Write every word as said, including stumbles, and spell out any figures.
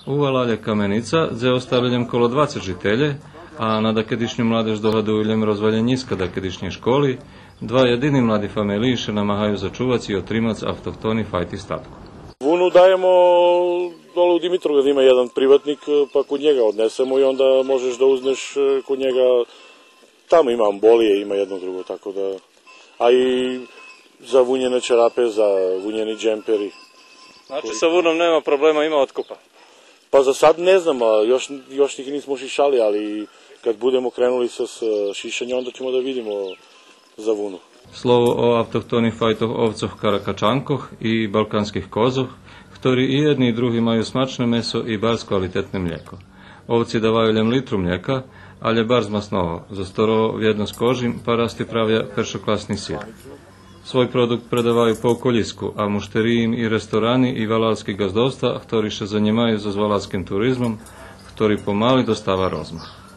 У валалє Каменица, дзе остали лєм коло двацец жителє, а на дакедишню младеж догадую лєм розвалєнїска дакедишнєй школи, два єдини млади фамелиї ше намагаю зачувац и отримац автохтони файти статку. Вуну даємо долу у Димитровград, има єден приватник, па куд нєга однесемо и онда можеш да узнеш, е, куд нєга, там има амболиє, има єдно друго, тако да, а и за вунєне чарапе, за вунєни джемпери. Значи, са вуном нема проблема, има откупа? Па за сад не знам, а још, још нїґдзе нисмо шишали, али кад будемо кренули с, с шишаньом, онда ћемо да видимо за вуну. Слово о автохтоних файтох овцох каракачанкох и балканских козох, хтори и єдни и други маю смачне месо и барз квалитетне млєко. Овци даваю лєм литру млєка, алє барз масного, зоз хторого вєдно з кожим парасти правя першокласни сир. Свой продукт предаваю по околїску, а муштериї им и ресторани и валалски ґаздовства, хтори ше занїмаю зоз валалским туризмом, хтори помали достава розмах.